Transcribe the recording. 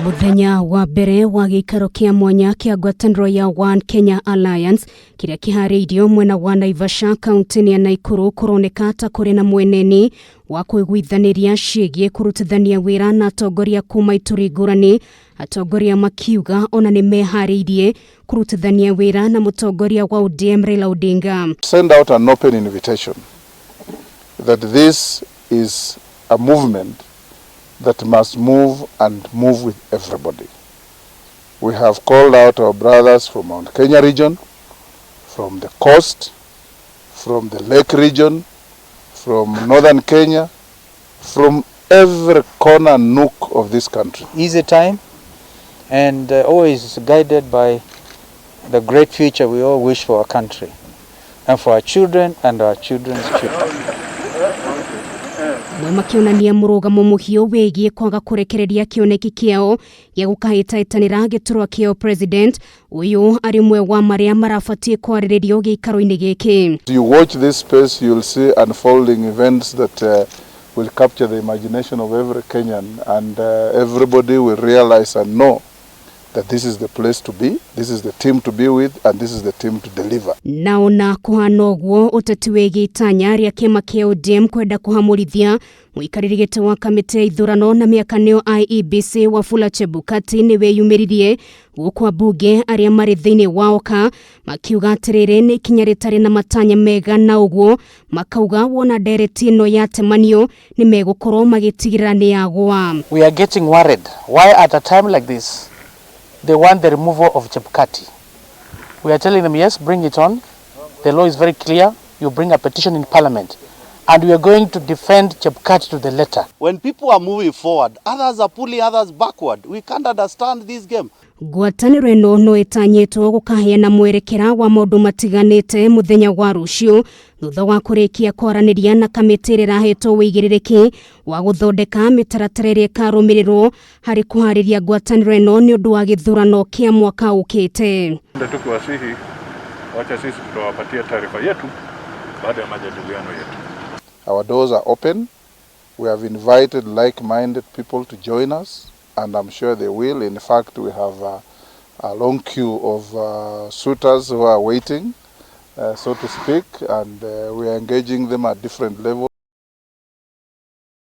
Mũthenya wa mbere wa gĩikaro kĩa mwanya kĩa ngwatanĩro ya One Kenya Alliance kĩrĩa kĩharĩirio mwena wa Naivasha kaunti-inĩ ya Naikuru kũroneka ta kũrĩ na mweneni wa kũiguithanĩria ciĩgiĩ kũrutithania wĩra na atongoria kuma ituri ngũrani, atongoria makiuga ona nĩ meharĩirie kũrutithania wĩra na mũtongoria wa ODM Raila Odinga. Send out an open invitation that this is a movement that must move and move with everybody. We have called out our brothers from Mount Kenya region, from the coast, from the Lake region, from northern Kenya, from every corner nook of this country. Easy time and always guided by the great future we all wish for our country and for our children and our children's children. Amwe makĩonania mũrũgamo mũhiũ wĩgiĩ kwaga kũrekereria kĩoneki kĩao gĩa gũkahĩtahĩtanĩra gĩturwa kĩao president ũyũ arĩ ũmwe wa marĩa marabatiĩ kwarĩrĩrio gĩikaro-inĩ gĩkĩ. You watch this space, you'll see unfolding events that will capture the imagination of every Kenyan, and everybody will realize and know that this is the place to be, this is the team to be with, and this is the team to deliver. Na ona kũhana ũguo, ũteti wĩgiĩ itanya rĩa kĩama kĩa ODM kwenda kũhamũrithia mũikarĩri gĩtĩ wa kamĩtĩ ya ithurano na mĩaka nĩyo IEBC Wafula Chebukati nĩ wĩyumĩririe, gũkũ ambunge arĩa marĩ thĩinĩ wa OKA makiuga atĩrĩrĩ, nĩ ikinya rĩtarĩ na matanya mega, na ũguo makauga wona ndereti ĩno yatemanio nĩ megũkorwo magĩtigĩrĩra nĩ yagwa. We are getting worried. Why at a time like this they want the removal of Chebukati? We are telling them, yes, bring it on. The law is very clear. You bring a petition in parliament. And we are going to defend Chebukati to the letter. When people are moving forward, others are pulling others backward. We can't understand this game. Ngwatanĩro ĩno no ĩtanyĩtwo gũkaheana mwerekera wa maũndũ matiganĩte mũthenya wa rũciũ thutha wa kũrĩkia kwaranĩria na kamĩtĩ ĩrĩa ĩrahetwo wĩigĩrĩrĩki wa gũthondeka mĩtaratara ĩrĩa ĩkarũmĩrĩrwo harĩ kũharĩria ngwatanĩro ĩno nĩ ũndũ wa gĩthurano kĩa mwaka ũkĩte. Tukiwasihi, wacha sisi tutawapatia taarifa yetu baada ya majadiliano yetu. Our doors are open. We have invited like-minded people to join us, and I'm sure they will. In fact, we have a long queue of suitors who are waiting, so to speak, and we are engaging them at different levels.